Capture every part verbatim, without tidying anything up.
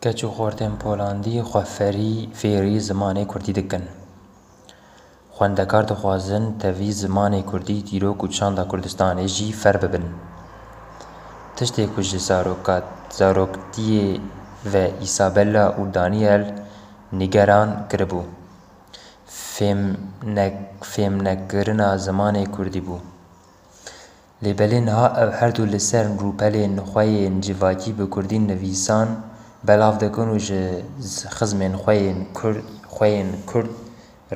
Keç û xortên Polandî xwe ferî fêrî zimanê kurdî dikin. Xwendekar dixwazin tevî zimanê kurdî, dîrok û çanda Kurdistanê jî fer bibin. Tiştê ku ji zarokat-, zaroktiyê ve Isabella û Daniel nîgeran kiribû, fêmnek-, fêmnekirina zimanê kurdî bû. Lê belê niha ew her du li ser rûpelên xwe yên civakî bi kurdî nivîsan belav dikin û ji z-, xizmên xwe yên kurd, xwe yên kurd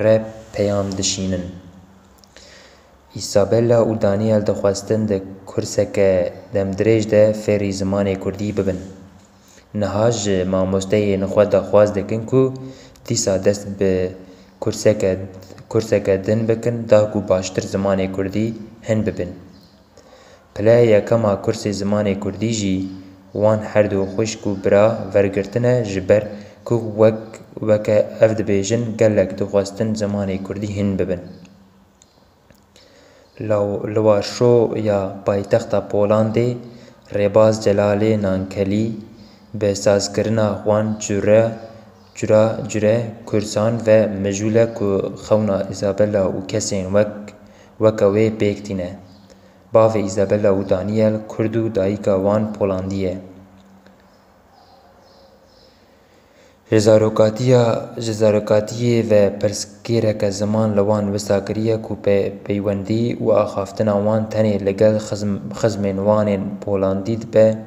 re peyam dişînin. Isabella û Daniel dixwestin di kurseke demdirêj de fêrî zimanê kurdî bibin. Niha ji mamosteyên xwe daxwaz dikin ku dîsa dest bi kurseke, kurseke din bikin, da ku baştir zimanê kurdî hin bibin. Pileya yekema kursê zimanê kurdî jî wan her du xwişk û bira vergirtine, ji ber ku wek, weke ev dibêjin, gelek dixwestin zimanê kurdî hin bibin. Law-, li Warşoya paytexta Polandê Rêbaz Celalê Nankelî bi sazkirina wan cure, cura cure kursan ve mijûle ku xewna Isabella û kesên wek, weke wê pêk tîne. Bavê Isabella û Daniel kurd û dayika wan Polandî ye. Ji zarokatiya, ji zarokatiyê ve pirsgirêke ziman li wan wisa kiriye ku pe-, peywendî û axaftina wan tenê li gel xizm-, xizmên wan ên Polandî dibe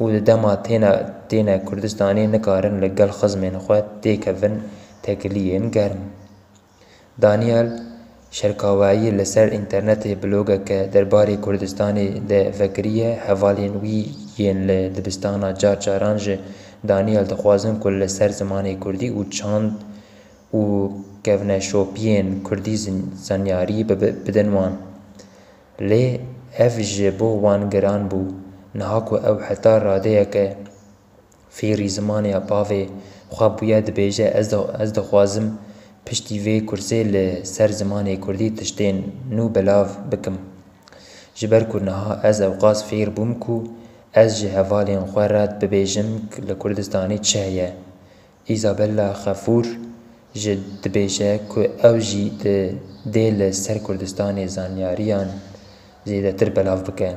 û di dema têne, têne Kurdistanê nikarin li gel xizmên xwe têkevin tekiliyên germ. Daniel Şerkawayî li ser înternetê blogeke derbarê Kurdistanê de vekiriye. Hevalên wî yên li dibistana car caran ji Daniel dixwazin ku li ser zimanê kurdî û çand û kevneşopiyên kurdî zin-, zanyarî bibe-, bidin wan. Lê ev ji bo wan giran bû. Niha ku ew heta radeyeke fêrî zimanê ya bavê xwe bûye, dibêje, ez di-, ez dixwazim piştî vê kursê li ser zimanê kurdî tiştên nû belav bikim. Ji ber ku niha ez ewqas fêr bûm ku ez ji hevalên xwe re bibêjim li Kurdistanê çi heye. Isabella Xefûr jî dibêje ku ew jî di-, dê li ser Kurdistanê zanyariyan zêdetir belav bike.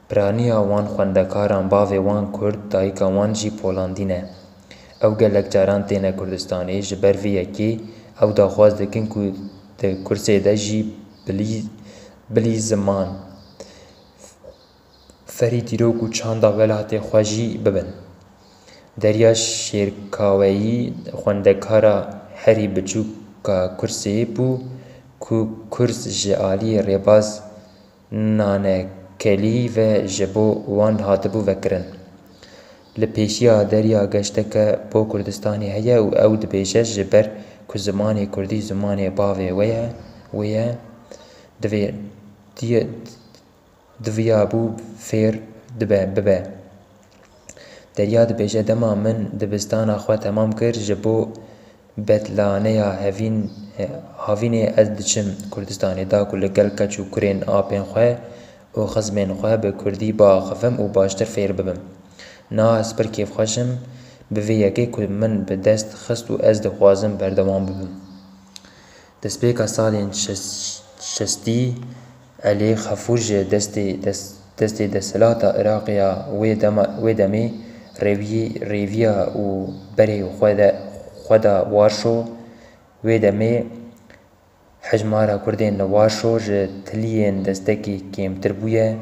Piraniya wan xwendekaran, bavê wan kurd, dayika wan jî polandî ne. Ew gelek caran têne Kurdistanê, ji ber vê yekê ew daxwaz dikin ku di kursê de jî bilî, bilî ziman, ferî dîrok û çanda welatê xwe jî bibin. Derya Şêrkaweyî xwendekara herî biçûka kursê bû ku kurs ji aliyê rêbaz Nanekelî ve ji bo wan hatibû vekirin. Li pêşiya Derya geşteke bo Kurdistanê heye û ew dibêje, ji ber ku zimanê kurdî zimanê bavê we ye, wê ye, divê, diye, diviyabû fêr dibe, bibe. Derya dibêje, dema min dibistana xwe temam kir, ji bo betlaneya hevîn-, havînê ez diçim Kurdistanê, da ku li gel keç û kurên apên xwe û xizmên xwe bi kurdî biaxivim û baştir fêr bibim. Niha ez pir kêfxweş im bi vê yekê ku min bi dest xist û ez dixwazim berdewam bibim. Destpêka salên şes-, şestî, Elî Xefûr ji destê, des-, destê desthilata Iraqê ya wê dema, wê demê rêwiyê, rêviya û berê xwe de, xwe da Warşo. Wê demê hejmara Kurdên li Warşo ji tiliyên destekê kêmtir bûye.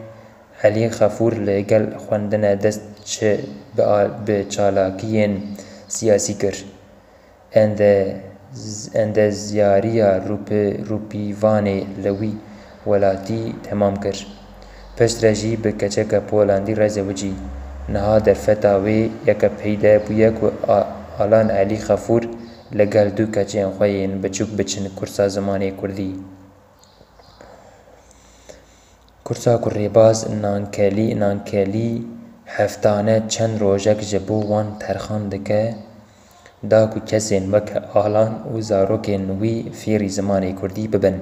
Elî Xefûr li gel xwendine dest çi bi a-, bi çalakiyên siyasî kir. Ende-, endezyariya rûpi-, rûpîvanê li wî welatî temam kir. Piştre jî bi keçeke Polandî re zewicî. Niha derfeta wê yeke peyde bûye ku A-, Alan Elî Xefûr li gel du keçên xwe yên biçûk biçin kursa zimanê kurdî. Kursa ku rêbaz Nankelî, Nankelî heftane çend rojek ji bo wan terxan dike, da ku kesên weke Alan û zarokên wî fêrî zimanê kurdî bibin.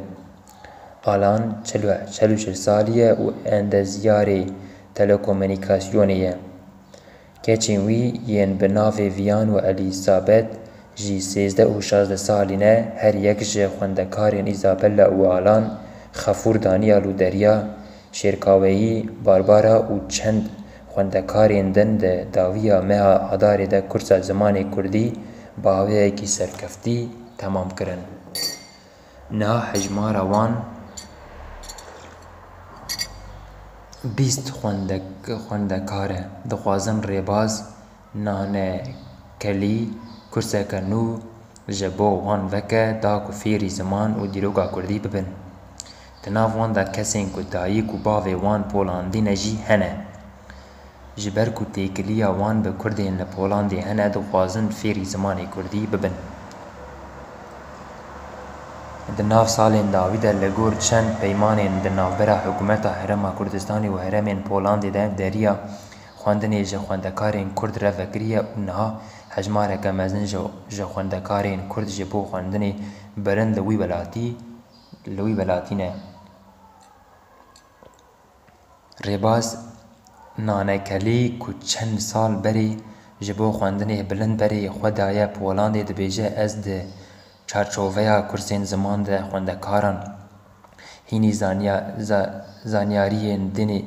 Alan çil û, çil û şeş salî ye û endezyarê telekomûnîkasyonê ye. Keçên wî yên bi navê Viyan û Elîsabet jî sêzdeh û şazdeh salî ne, her yek ji xwendekarên Îzabella û Alan, Xefûr, Daniyal û Derya, Şêrkaweyî, Barbara û çend xwendekarên din di dawiya meha Adarê de kursa zimanê kurdî bi awayekî serkeftî temam kirin. Niha hejmara wan bîst xwendek-, xwendekar e. Dixwazin rêbaz Nane Kelî kurseke nû ji bo wan veke da ku fêrî ziman û dîroka kurdî bibin. Di nav wan de kesên ku dayik û bavê wan Polandî ne jî hene. Ji ber ku têkiliya wan bi kurdên li Polandê hene, dixwazin fêrî zimanê kurdî bibin. Di nav salên dawî de li gor çend peymanên di navbera Hikûmeta Herêma Kurdistanê û herêmên Polandê de deriya xwendinê ji xwendekarên kurd re vekiriye û niha hejmareke mezin ji, ji xwendekarên kurd ji bo xwendinê birin li wî welatî, li wî welatî ne. Rêbaz Nane Kelî ku çend sal berê ji bo xwendinê bilind berê xwe daye Polandê, dibêje, ez di çarçoveya kursên ziman de xwendekaran hînî zanya-, za-, zanyariyên dinê,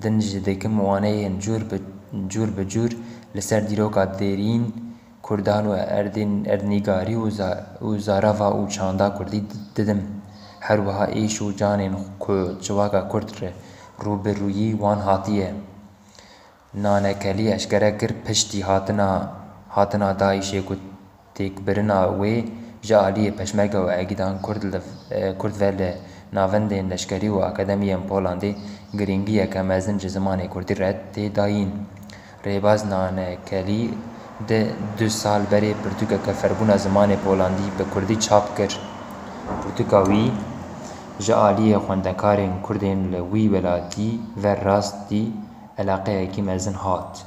din jî dikim, waneyên cûr bi, cûr bi cûr li ser dîroka derîn, kurdan û erdên-, erdnîgarî û za-, û zarava û çanda kurdî di-, didim. Her wiha êş û canên ku civaka kurd re rû bi rûyî wan hatiye. Nane Kelî eşkere kir, piştî hatina, hatina DAIŞê ku têkbirina wê ji aliyê Peşmerge û Egîdan Kurd li, e, Kurd ve li navendên leşkerî û akademiyên Polandê girîngiyeke mezin ji zimanê kurdî re tê dayîn. Rêbaz Nane Kelî di du sal berê pirtûkeke Ferbûna Zimanê Polandî bi kurdî çap kir. Pirtûka wî ji aliyê xwendekarên kurdên li wî welatî ve rastî eleqeyekî mezin hat.